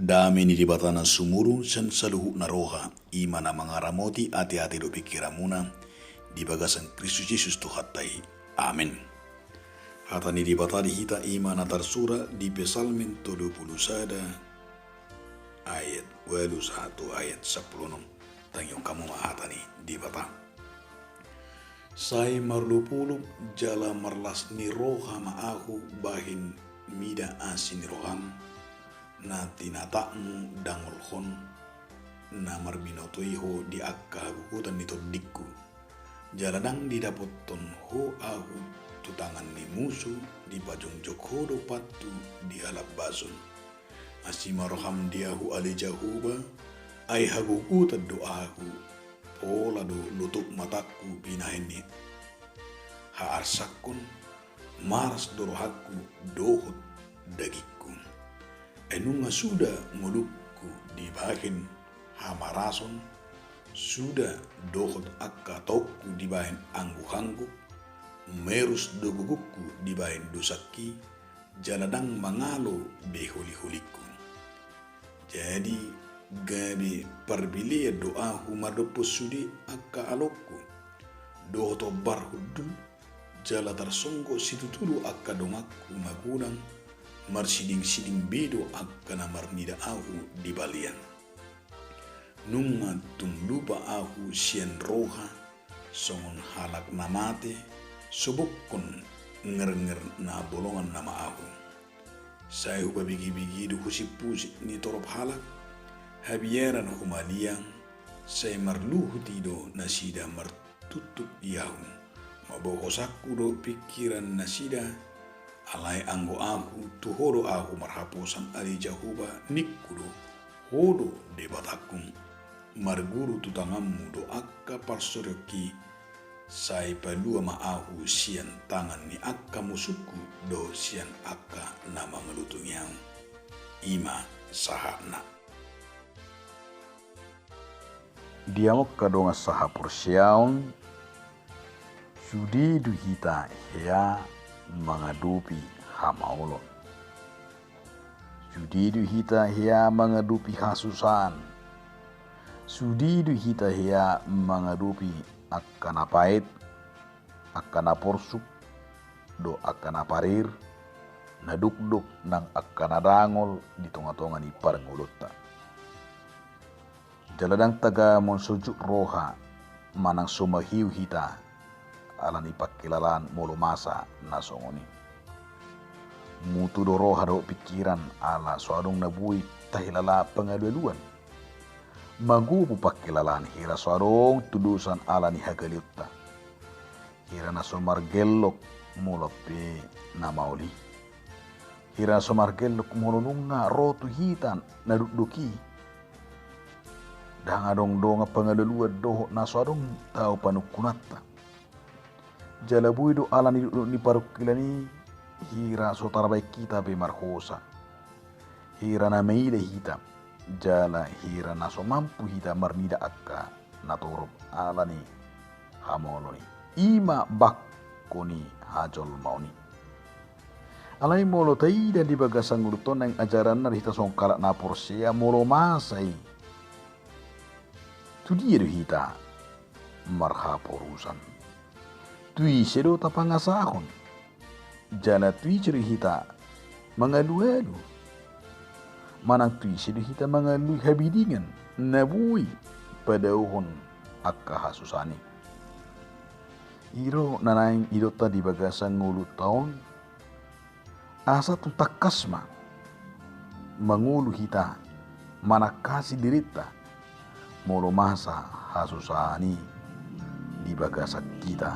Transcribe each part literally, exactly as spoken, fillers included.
Dame ni Debata na sumurung sian saluhutna roha, i ma na mangaramoti ateate dohot pingkiranmuna di bagasan Kristus Jesus Tuhanta i. Amen. Hata ni Debata di hita i ma na tarsurat di Psalmen tolu pulu sada ayat ualu sahat tu ayat sampulu onom. Tangihon hamu ma hata ni Debata. Sai marlupulup jala marlas ni roha ma ahu bahen mida asi ni roham, na tinatakmu dangolhon, na marbinoto i ho di angka hagogotan ni tondingku. Jala ndang didapothon ho ahu tu tangan ni musu, dipajongjong ho do pathu di halambason. Asi ma roham di ahu ale Jahowa, ai hagogotan do ahu, pola do lotok matangku binahen ni haarsakkon, maras do rohangku dohot dagingku. Ai nunga suda ngolungku dibahen hamarason, suda dohot angka taonku dibahen angguk-angguk, merus do gogongku dibahen dosangki, jala ndang mangalo be holi-holingku. Jadi gabe parbilean do ahu mardophon sude angka alongku, dohot hombar hundul, jala tarsonggot situtu do angka donganku magodang, marsiding-siding be do angka na marnida ahu di balian. Nunga tung lupa ahu sian roha, songon halak na mate, sobokhon ngernger na bolongan nama ahu. Sai hupabege-bege do husip-husip ni torop halak, habiaran humaliang, sai marluhut i do nasida martuntut di ahu. Mabohosanku do pingkiran nasida, alai anggo ahu, tu ho do ahu marhaposan ale Jahowa, ningku do, ho do Debatangku. Marguru tu tanganmu do angka parsorionki, sai palua ma ahu sian tangan ni angka musungku dohot sian angka na mangalutungi ahu. I ma sahatna. Di hamu angka dongan sahaporseaon, sude do hita hea mangadopi hamaolon. Sude do hita hea mangadopi hasusaan. Sude do hita hea mangadopi angka na paet, angka na porsuk, dohot angka na parir, na dokdok nang angka na dangol di tonga-tonga ni parngoluonta. Jala ndang tagamon sojuk roha manang so mahiu hita ala ni pangkilalaan molo masa na songon i. Mutu do roha dohot pingkiran ala so adong na boi tahilala pangalualuan. Magopo pangkilalaan hira so adong tudosan ala ni hagaleonta. Hira na so margellok molo pe na maol i. Hira na so margellok molo nunga ro tu hita na dokdok i. Ndang adong dongan pangalualuan dohot na so adong tao panungkunanta. Jala boi do ala ni dokdok ni parungkilan i hira so tarbaen hita be marhosa. Hira na maila hita, jala hira na so mampu hita marnida angka na torop ala ni hamaolon i. I ma bangko ni hajolmaon i. Alai molo taida di bagasan ngolunta on naeng ajaranna di hita songon halak na porsea molo masa i. Tu dia do hita marhaporusan? Tu ise do tapangasahon? Jala tu ise do hita mangalualu? Manang tu ise do hita mangalului habidingan na boi padaohon angka hasusaan i? I do na naeng idaonta di bagasan ngolunta on. Asa tung tangkas ma mangolu hita manangkasi dirinta molo masa hasusaan i di bagasan hita.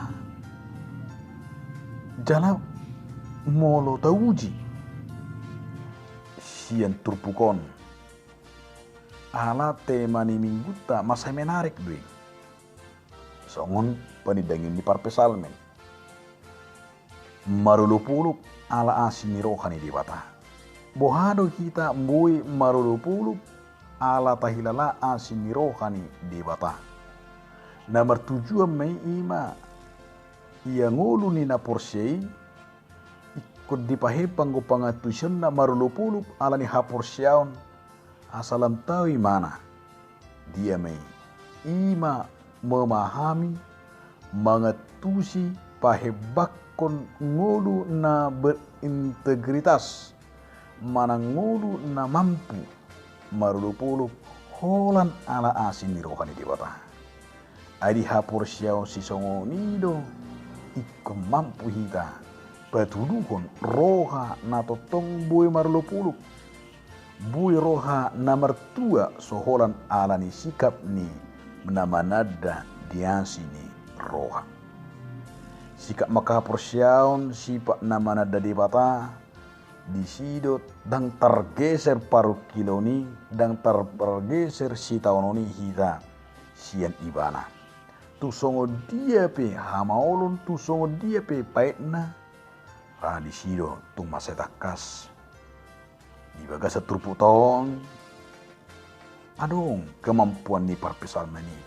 Jala molo tauji sian turpuk on, ala tema ni minggunta masai menarik do i. Songon panindangion ni parpsalmen. Marolopolop ala asi ni roha ni Debata. Boha do hita boi marolopolop ala tahilala asi ni roha ni Debata? Na martujuan ma i, i ma ia ngolu ni na porsea i ingkon dipahepa anggo pangantusionna marolopolop ala ni haporseaon Asa lam tahu ibana, dia ma i? I ma memahami, mangantusi, pahembangkon ngolu na berintegritas, manang ngolu na mampu marolopolop holan ala asi ni roha ni Debata. Ai di haporseaon sisongon i do ingkon mampu hita patuduhon roha na tongtong boi marolopolop, boi roha na martua so holan ala ni sikap ni na mananda di asi ni roha. Sikap mangkaporseaon, sifat na mananda Debata, disi do ndang targeser parungkilon i, ndang targeser sitaonon i hita sian ibana. Tung songon dia pe hamaolon, tung songon dia pe paetna, ra disi do tung mansai tangkas. Di bagasan turpukta on adong kemampuan ni parpsalmen i.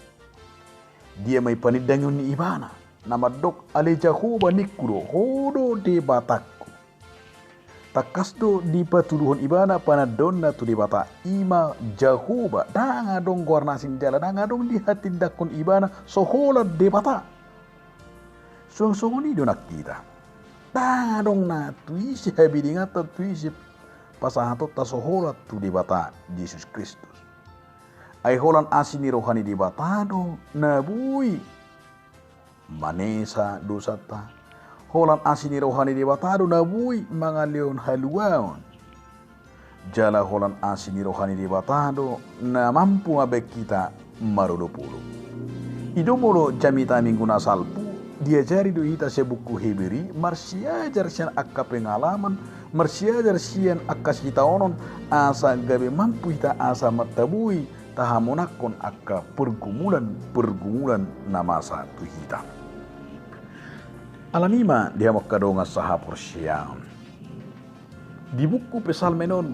Dia ma i panindangion ni ibana na mandok, ale Jahowa ningku do, ho do Debatangku. Tangkas do dipatuduhon ibana panandaonna tu Debata, i ma Jahowa, ndang adong goarna asing jala ndang adong dihatindangkon ibana so holan Debata. Suang songon i do nang hita. Ndang adong na tu ise habidinganta, tu ise pasahatonta so holan tu Debata Jesus Kristus. Ai holan asi ni roha ni Debata do na boi manesa dosanta. Holan asi ni roha ni Debata do na boi mangalehon haluaon. Jala holan asi ni roha ni Debata do na mampu mambahen hita marolopolop. I do molo jamita Minggu na salpu, diajari do hita sian buku Heber i, marsiajar sian angka pengalaman, marsiajar sian angka sitaonon, asa gabe mampu hita asa martabui tahamonangkon angka pergumulan-pergumulan na masa tu hita. Alani i ma di hamu angka dongan sahaporseaon, di buku Psalmen on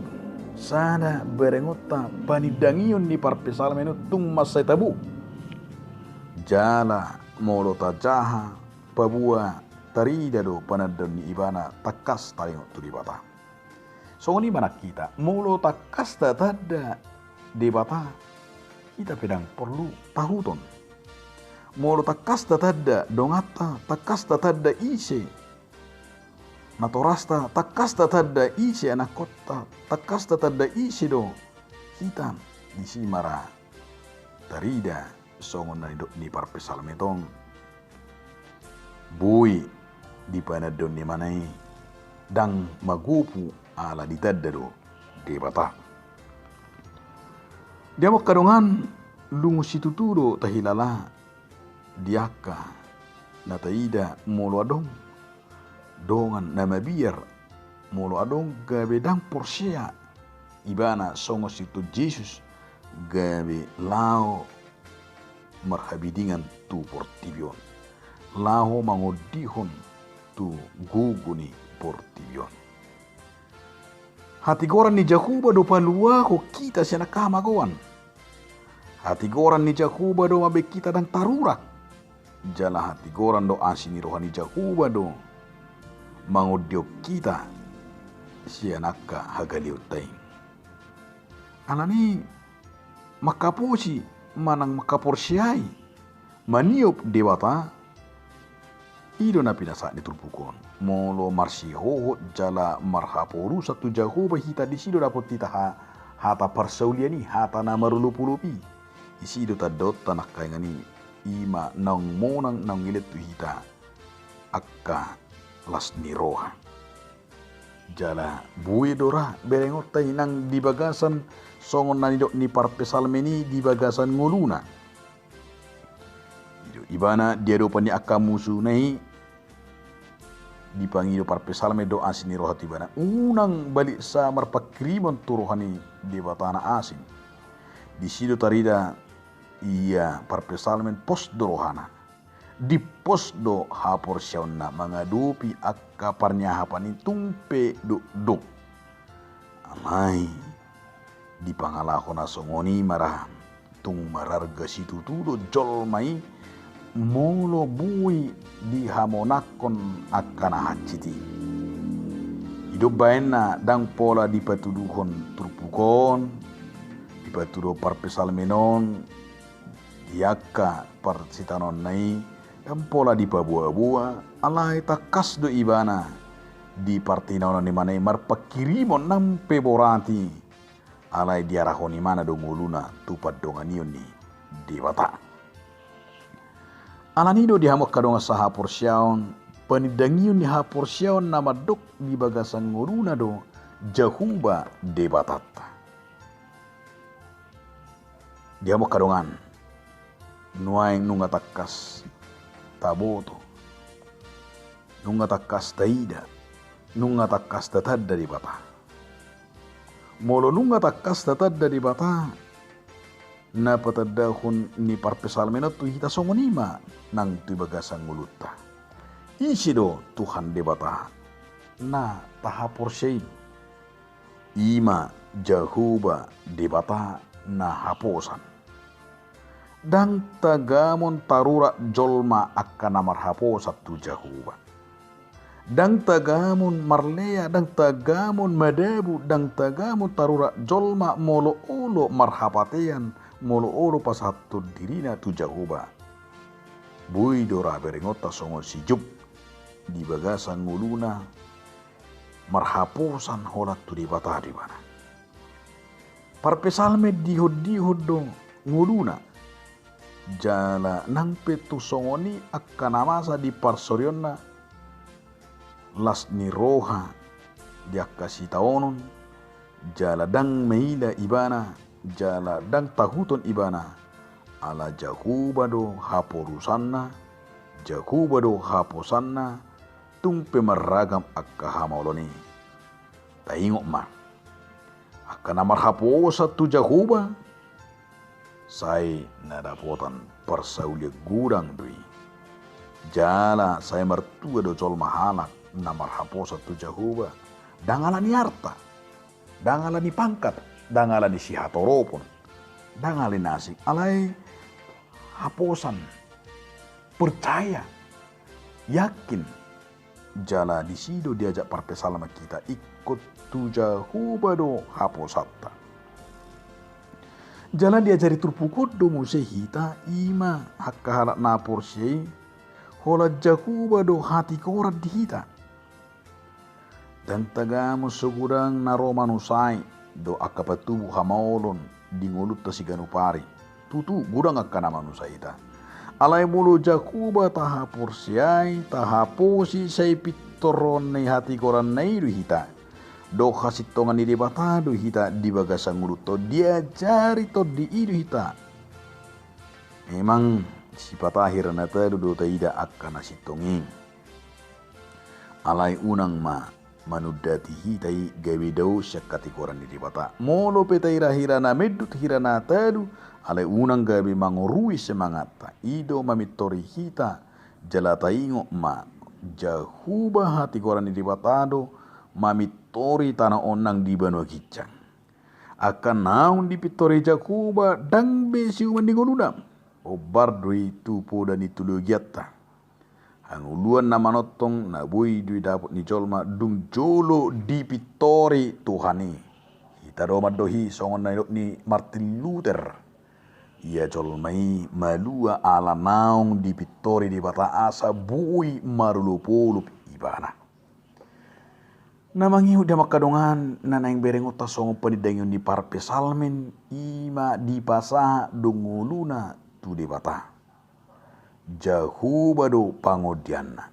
sada berengonta panindangion ni parpsalmen on tung mansai tabo. Jala molo tajaha paboa tarida do panandaon ni ibana tangkas taringot tu Debata. Songon i ma nang hita, molo tangkas tatanda Debata, hita pe ndang porlu tahuton. Molo tangkas tatanda donganta, tangkas tatanda ise natorasta, tangkas tatanda ise anakkonta, tangkas tatanda ise do hita, disi ma ra tarida songon na nidok ni parpsalmen on. Boi di panandaon ni ibana i ndang magopu ala ditanda do Debata. Di hamu angka dongan, lungun situtu do tahilala di angka na taida molo adong dongan na mabiar, molo adong gabe ndang porsea ibana songon si Tuhan Jesus gabe laho marhabidingan tu portibi on, laho mangondihon tu gogo ni portibi on. Hatigoran ni Jahowa do paluahon hita sian angka hamagoan. Hatigoran ni Jahowa do mambahen hita ndang tarurak. Jala hatigoran do asi ni roha ni Jahowa do mangondihon hita sian angka hagaleonta i. Alani i mangkaposi manang mangkaporseai maniop Debata, i do na pinasahat ni turpuk on. Molo marsihohot jala marhaporusan tu Jahowa hita, disi do dapot hita ha-, hata parsaulian i, hata na marolopolop i. Disi do tandaonta nangkaningan i, i ma naung monang naung lean tu hita angka las ni roha. Jala boi do ra berengonta i nang di bagasan songon na nidok ni parpsalmen i di bagasan ngoluna. I do ibana di adopan ni angka musuna i dipangido parpsalmen do asi ni roha tu ibana. Unang baliksa marpanghirimon tu roha ni Debata na asing. Disi do tarida ia parpsalmen pos do rohana. Dipos do haporseaonna mangadopi angka parniahapan i tung pe dokdok. Alai di pangalaho na songon i ma ra tung mararga situtu do jolma i molo boi dihamonangkon angka na hansit i. I do umbahen na ndang pola dipatuduhon turpuk on Dipatudu parpsalmen on di angka parsitaononna i, ndang pola dipaboa-boa, alai tangkas do ibana di partinaonon ni ibana i marpanghirimon nang pe borat i, alai diarahon ibana do ngoluna tu pandonganion ni Debata. Alani do di hamu angka dongan sahaporseaon, panindangion ni haporseaon na mandok di bagasan ngoluna do Jahowa Debatanta. Di hamu angka dongan, nuaeng nunga tangkas taboto, nunga tangkas taida, nunga tangkas tatanda Debata. Molo nunga tangkas tatanda Debata, na patandahon ni parpsalmen on tu hita, songon i ma nang tu bagasan ngolunta. Ise do Tuhan Debata na tahaporseai? I ma Jahowa Debata na haposan. Ndang tagamon tarurat jolma angka na marhaposan tu Jahowa. Ndang tagamon marlea, ndang tagamon madabu, ndang tagamon tarurat jolma molo olo marhapatean, molo olo pasahathon dirina tu Jahowa. Boi do ra berengonta songon si Job, di bagasan ngoluna marhaposan holan tu Debata do ibana. Parpsalmen dihondihon do ngoluna. Jala nang pe tung songon i angka na masa di parsorionna, las ni roha di angka sitaonon, jala ndang maila ibana, jala ndang tahuton ibana, ala Jahowa do haporusanna, Jahowa do haposanna, tung pe marragam angka hamaolon i. Taingot ma, angka na marhaposan tu Jahowa, sai na dapotan parsaulian godang do i. Jala sai martua do jolma halak na marhaposan tu Jahowa, ndang ala ni arta, ndang ala ni pangkat, ndang ala ni sihatoropon, ndang ala ni na asing, alai haposan, percaya, yakin. Jala disi do diajak parpsalmen hita, ingkon tu Jahowa do haposanta. Jala diajari turpuk on do muse hita, i ma angka halak na porsea i, holan Jahowa do hatigoran di hita. Ndang tagamon so godang na ro manusai dohot angka patubu hamaolon di ngolunta siganup ari. Tutu, godang angka na manusai hita. Alai molo Jahowa tahaporseai, tahaposi, sai pintor ni hatigoranna i do hita. Dohot hasintongan ni Debata do hita di bagasan ngolunta on, diajari tondi i do hita. Memang sipata hira na talu do taida angka na sintong i. Alai unang ma manundati hita i gabe dao sian hatigoran ni Debata. Molo pe taida hira na mendut, hira na talu, alai unang gabe mangorui semangatta. I do mamintori hita, jala taingot ma, Jahowa hatigoran ni Debata do mamintori tano on nang di banua ginjang. Angka naung dipintori Jahowa ndang be siuman ni ngoluna. Hombar do i tu poda ni teologianta. Hangoluan na manongtong na boi do didapot ni jolma dung jolo dipintori Tuhan i. Hita do mandohi songon na nidok ni Martin Luther. Ia jolma i malua ala naung dipintori Debata asa boi marolopolop ibana. Na mangihut di hamu angka dongan, na naeng berengonta songon panindangion ni parpsalmen, i ma dipasahat do ngoluna tu Debata. Jahowa do pangondianna.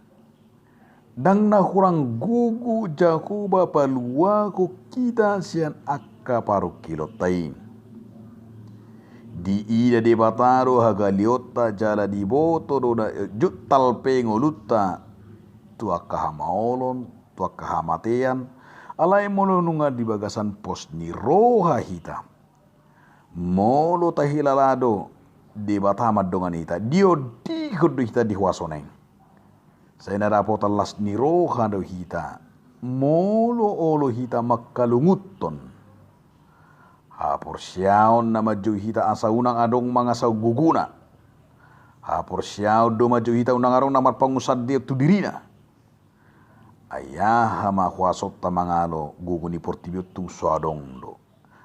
Ndang na hurang gogo Jahowa paluahon hita sian angka parungkilonta i. Diida Debata do hagaleonta jala diboto do na jut talpe ngolunta tu angka hamaolon, tu angka hamatean, alai molo nunga di bagasan pos ni roha hita. Molo tahilala do Debata mandongani hita, diondihon do hita di huasona i. Sai na dapotan las ni roha do hita, molo olo hita mangkalunguthon. Haporseaon na manjou hita asa unang adong mangasahon gogona. Haporseaon do manjou hita unang adong na marpangunsandeon tu dirina. Ai aha ma huasonta mangalo gogo ni portibi on tung so adong do.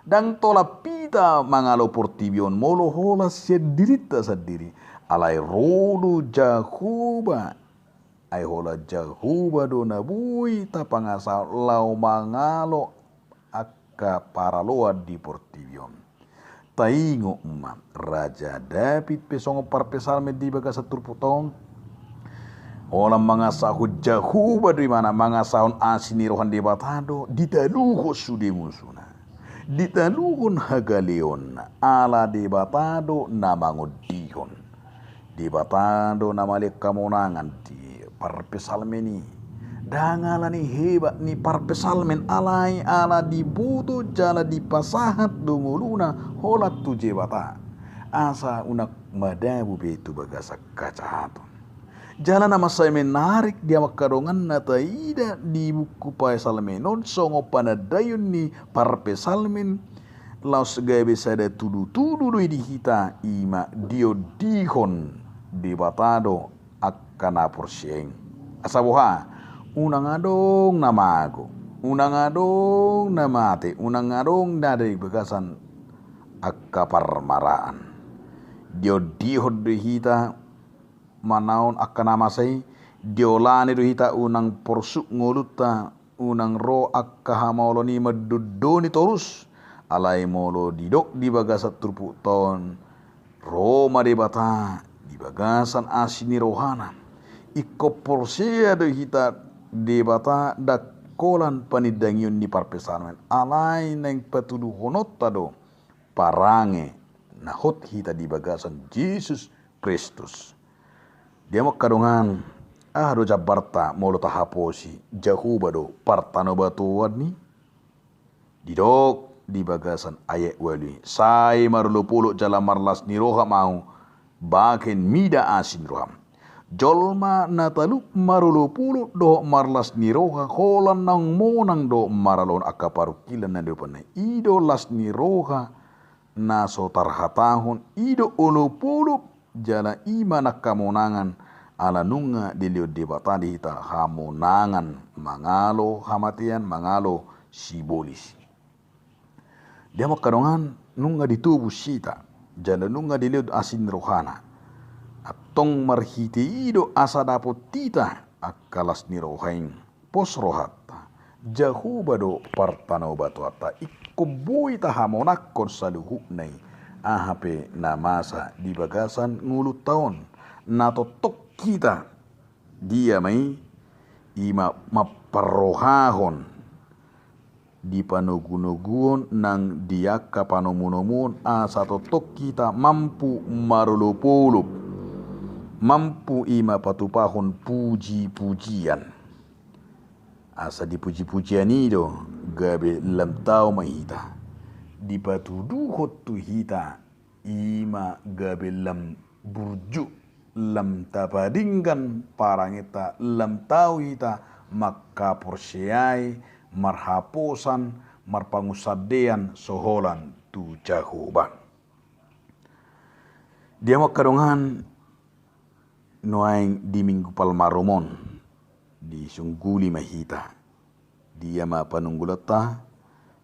Ndang tola pite ta mangalo portibi on molo holan sian dirinta sandiri. Alai ro do Jahowa, ai holan Jahowa do na boi tapangasahon laho mangalo angka paraloan di portibi on. Taingot ma, Raja David pe songon parpsalmen di bagasan turpukta on. Holan mangasahon Jahowa do ibana, mangasahon asi ni roha ni Debata do, ditaluhon sude musuna. Ditaluhon hagaleonna, ala Debata do na mangondihon. Debata do na malean hamonangan di parpsalmen i. Ndang ala ni hebat ni parpsalmen, alai ala diboto jala dipasahat do ngoluna holan tu Debata. Asa unang madabu be tu bagasan hajahaton. Jala na mansai menarik di angka dongan na taida di buku psalmen on songon panandaion ni parpsalmen laos gabe sada tudutudu do i di hita, i ma diondihon Debata do angka na porsea i. Asa boha, unang adong na mago, unang adong na mate, unang adong na di bagasan angka parmaraan. Diondihon do hita manaon angka na masa i, diolani do hita unang porsuk ngolunta, unang ro angka hamaolon i mandondoni torus. Alai molo didok di bagasan turpukta on, ro ma Debata di bagasan asi ni rohana. Ingkon porsea do hita Debata ndang holan panindangion ni parpsalmen, alai naeng patuduhononta do parange na hot hita di bagasan Jesus Kristus. Di angka dongan, aha do jambarta molo tahaposi Jahowa do partanobatoan i? Didok di bagasan ayat ualu i, sai marolopolop jala marlas ni roha ma ahu, bahen mida asi ni roham. Jolma na talup marolopolop dohot marlas ni roha, holan naung monang do maralohon angka parungkilna na di adopanna. I do las ni roha na so tarhatahon, i do olopolop, jala i ma nangkamonangan, ala nunga dilehon Debata di hita hamonangan, mangalo hamatean, mangalo sibolis. Di angka dongan, nunga ditobus hita, jala nunga dilehon asi ni rohana. Antong marhite i do asa dapot hita angka las ni roha i. Pos rohanta, Jahowa do partanobatoanta, ingkon boi tahamonangkon saluhutna i, aha pe na masa di bagasan ngolunta on. Na tongtong hita, dia ma i, i ma mamparrohahon di panogunoguon nang di angka panomunomuon, asa tongtong hita mampu marolopolop, mampu i ma patupahon pujipujian. Asa di pujipujian i do gabe lam tau ma hita, dipatuduhon tu hita, i ma gabe lam burju, lam tapadinggan parangenta, lam tau hita mangkaporseai, marhaposan, marpangunsandean so holan tu Jahowa. Di angka dongan, nuaeng di Minggu Palmarum on, disungguli ma hita. Dia ma panunggulanta?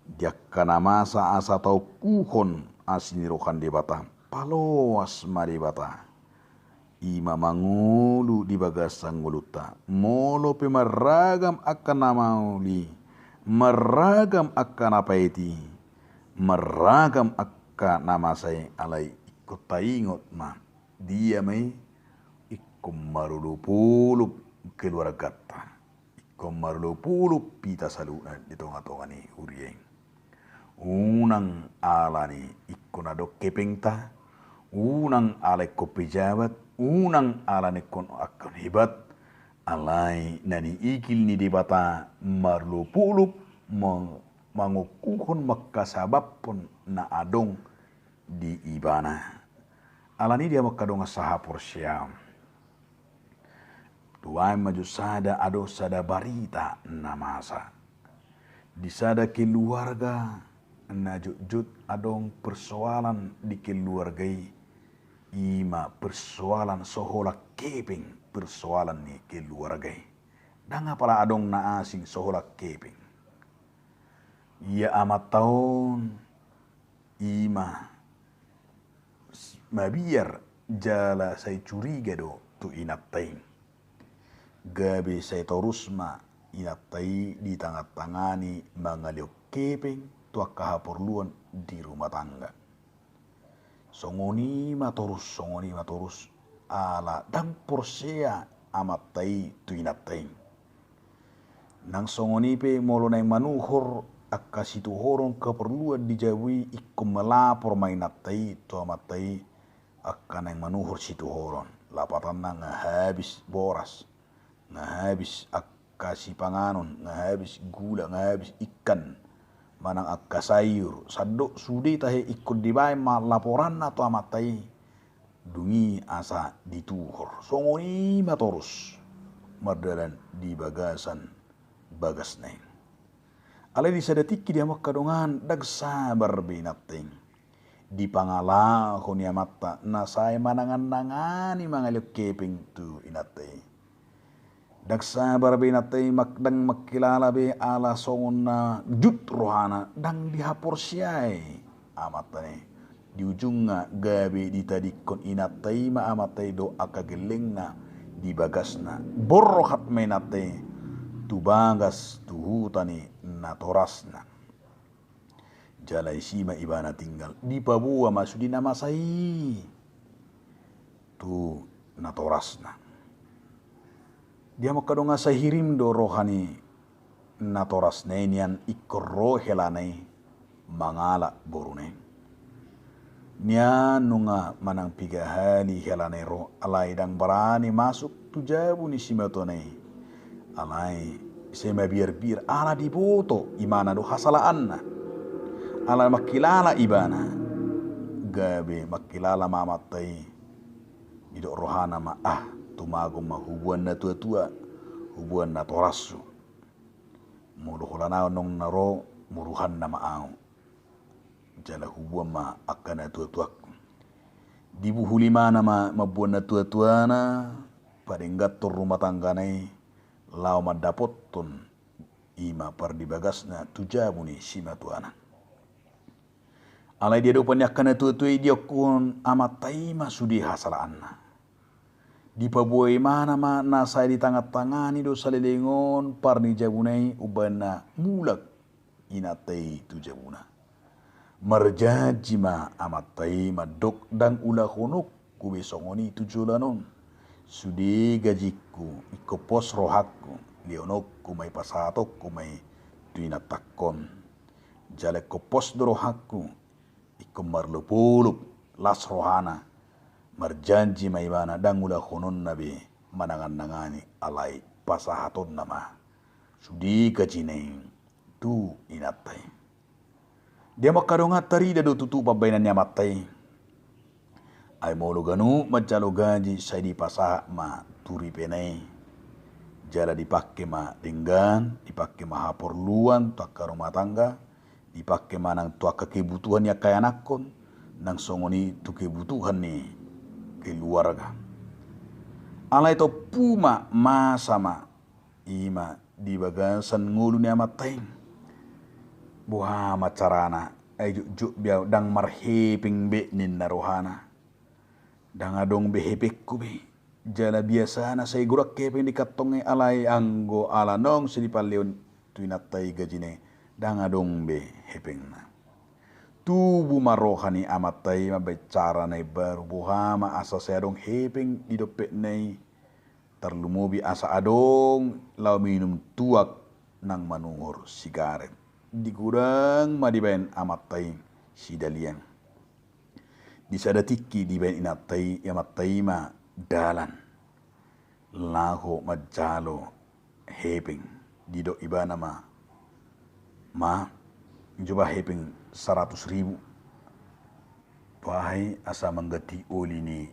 Di angka na masa asa taungkuhon asi ni roha ni Debata. Paloas ma Debata. I ma mangolu di bagasan ngolunta. Molo pe marragam angka na maol i, marragam angka na paet i, marragam angka na masa i, alai ingkon taingot ma, dia ma i, ingkon marolopolop keluarganta. Ingkon marolopolop hita saluhutna di tongatonga ni huria i. Unang ala ni ingkon adong hepengta, unang ala ingkon pejabat, unang ala ni ingkon angka hebat, alai na niigil ni Debata marolopolop ma-, mangungkuhon, mangkasabamhon na adong di ibana. Ala ni i, di angka dongan sahaporseaon, tuaeng ma jo sada, adong sada barita na masa. Di sada keluarga na jotjot adong persoalan di keluarga i, i ma persoalan so holan hepeng persoalan ni keluarga i. Ndang apala adong na asing so holan hepeng. Ia amanta on i ma mabiar jala sai curiga do tu inanta i. Gabe sai torus ma inanta i ditangantangani mangalehon hepeng tu angka haporluan di rumah tangga. Songon i ma torus, songon i ma torus, ala ndang porsea amanta i tu inanta i. Nang songon i pe molo naeng manuhor angka situhoron haporluan di jabu i, ingkon malapor ma inanta i tu amanta i angka naeng manuhor situhoron. Lapatanna nga habis boras, nga habis angka sipanganon, nga habis gula, nga habis ikan, manang angka sayur, sandok sude tahe ingkon dibaen ma laporanna tu amanta i. Dung i asa dituhor. Songon i ma torus mardalan di bagasan bagasna i. Alai di sada tingki di hamu angka dongan, ndang sabar be inanta i. Di pangalaho ni amanta na sai manangannangani mangalehon hepeng tu inanta i. Ndang sabar be inanta i, mak-, ndang mangkilala be ala songon na jut rohana, ndang dihaporseai amanta i. Di ujungna gabe ditadingkon inanta i ma amanta i dohot angka gellengna di bagasna. Borhat ma inanta i tu bagas tu huta ni natorasna. Jala disi ma ibana tinggal, dipaboa ma sude na masa i tu natorasna. Di hamu angka dongan, sai hirim do roha ni natorasna i nian ingkon ro helana i mangalap boruna i. Nian nunga manang piga hali helana i ro, alai ndang barani masuk tu jabu ni simatuana i. Alai sai mabiarbiar ala diboto ibana do hasalaanna. Ala mangkilala ibana, gabe mangkilala ma amanta i. Didok rohana ma, ah, tumagon ma huboan natuatua, huboan natorashu. Molo holan ahu annon na ro, muruhanna ma ahu. Jala huboan ma angka natuatuangku. Dibuhul ibana ma mamboan natuatuana, padengganhon rumah tanggana i, laho mandapothon i ma pardibagasna tu jabu ni simatuana. Alai di adopan ni angka natuatua i diokkon amanta i ma sude hasalaanna. Dipaboa ibana ma na sai ditangantangani do saleleng on par ni jabuna i umbahen na mulak inanta i tu jabuna. Marjanji ma amanta i mandok, ndang ulahononku be songon i tu joloan on. Sude gajingku, ingkon pos rohangku, lehononku ma i, pasahatonku ma i tu inantangkon. Jala ingkon pos do rohangku, ingkon marlopolop, las rohana. Marjanji ma ibana ndang ulahononna be manangannangani, alai pasahatonna ma sude gajina i tu inanta i. Di hamu angka dongan, tarida do tutu pambahenan ni amanta i. Ai molo ganup manjalo gaji sai dipasahat ma tu ripena i. Jala dipangke ma denggan, dipangke ma haporluan tu angka rumah tangga, dipangke ma nang tu angka kebutuhan ni angka ianakhon, nang songon i tu kebutuhan ni keluarga. Alai tompu ma masa ma i ma di bagasan ngolu ni amanta i. Boha ma carana, ai jotjot be ahu ndang marhepeng be ninna rohana. Ndang adong be hepengku be. Jala biasana sai godang hepeng di kantong i, alai anggo ala naung sai dipalehon tu inanta i gajina i, ndang adong be hepengna. Tubu ma roha ni amanta i mambahen cara na imbaru, boha ma asa sai adong hepeng di dompetna i. Tarlumobi asa adong laho minum tuak nang manuhor sigaret. Digodang ma dibahen amanta i sidalian. Di sada tingki dibahen inanta i, amanta i ma dalan laho manjalo hepeng. Didok ibana ma, "Ma, joba hepeng saratus ribu. Pahe asa mangganti oli ni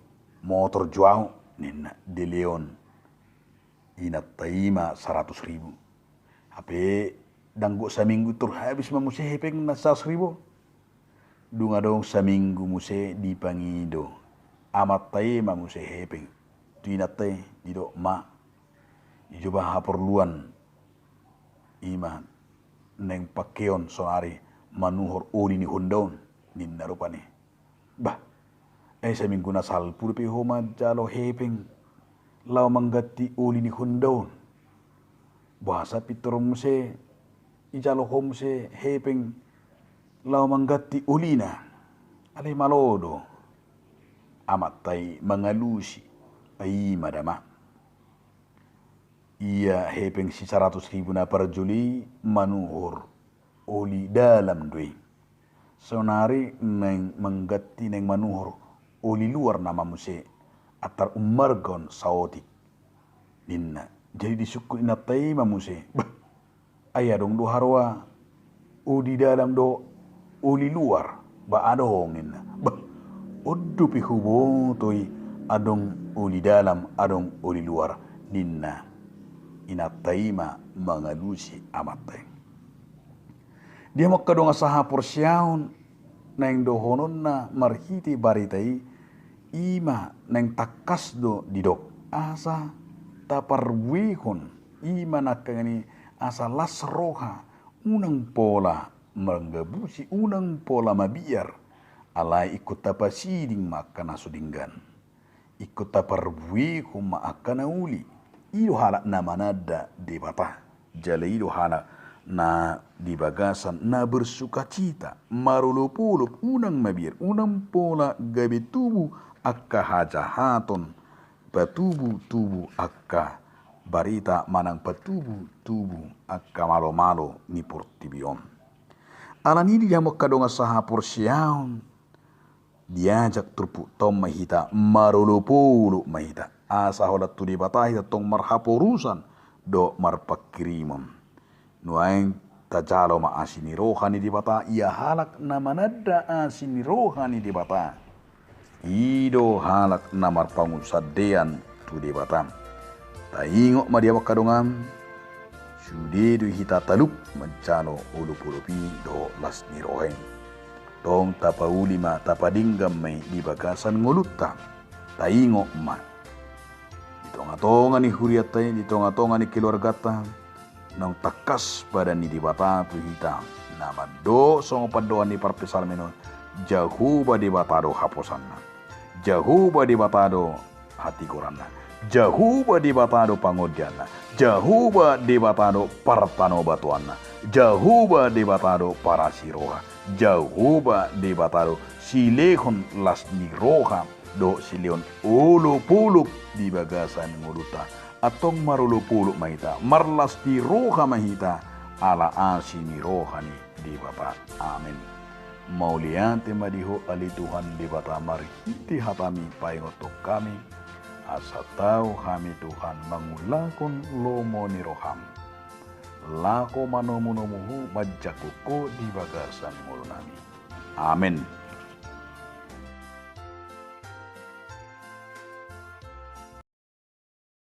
motor jo ahu," ninna. Dilehon inanta i ma saratus ribu. Hape ndang gok saminggu tor habis ma muse hepengna saratus ribu. Dung adong saminggu muse dipangido amanta i ma muse hepeng tu inanta i, didok, "Ma, joba haporluan i ma naeng pangkeon sonari manuhor oli ni honda on." ninna rupani. Bah, ai saminggu na salpu dope ho manjalo hepeng laho mangganti oli ni honda on. Boasa pintor muse ijalo ho muse hepeng laho mangganti olina? Alai malo do amanta i mangalusi, ai i ma da ma. Ia hepeng si saratus ribu na parjolo i manuhor oli dalam do i. Saonari naeng mangganti, naeng manuhor oli luar nama muse antar ummarga on saotik, ninna. Jadi disungkun inanta i ma muse, bah, ai adong do haroa oli dalam do oli luar? Ba adong, ninna. Bah, on dope huboto i, adong oli dalam, adong oli luar, ninna inanta i ma mangalusi amanta i. Di hamu angka dongan sahaporseaon, naeng dohononna marhite barita i, i ma naeng tangkas do didok asa taparbuehon, i ma nangkaningan i asa las roha, unang pola manggabusi, unang pola mabiar, alai ingkon tapasiding ma angka na so denggan. Ingkon taparbuehon ma angka na uli. I do halak na mananda Debata. Jala i do halak na di bagasan na bersukacita, marolopolop, unang mabiar, unang pola gabe tubu angka hajahaton, patubutubu angka barita manang patubutubu angka malomalo ni portibi on. Alani i di hamu angka dongan sahaporseaon, diajak turpukta on ma hita, marolopolop ma hita, asa holan tu Debata hita tong marhaporusan dohot marpanghirimon. Nuaeng tajalo ma asi ni roha ni Debata, ia halak na mananda asi ni roha ni Debata, i do halak na marpangunsandean tu Debata. Taingot ma di hamu angka dongan, sude do hita talup manjalo olopolop i dohot las ni roha i. Tong tapauli ma, tapadenggan ma i di bagasan ngolunta. Taingot ma, di tongatonga ni hurianta i, di tongatonga ni keluarganta, naung tangkas padan ni Debata tu hita, na mandok songon pandohan ni parpsalmen on, Jahowa Debata do haposanna. Jahowa Debata do hatigoranna. Jahowa Debata do pangondianna. Jahowa Debata do partanobatoanna. Jahowa Debata do parasi roha. Jahowa Debata do silehon las ni roha dohot silehon olopolop di bagasan ngolunta. Antong marolopolop ma hita, marlas ni roha ma hita, ala asi ni roha ni Debata. Amen. Mauliate ma di Ho ale Tuhan Debata, marhite hataMi paingothon hami, asa tau hami Tuhan mangulahon lomo ni rohaM. Laho manomunomu Ho, manjangkon Ho di bagasan ngolunami. Amen.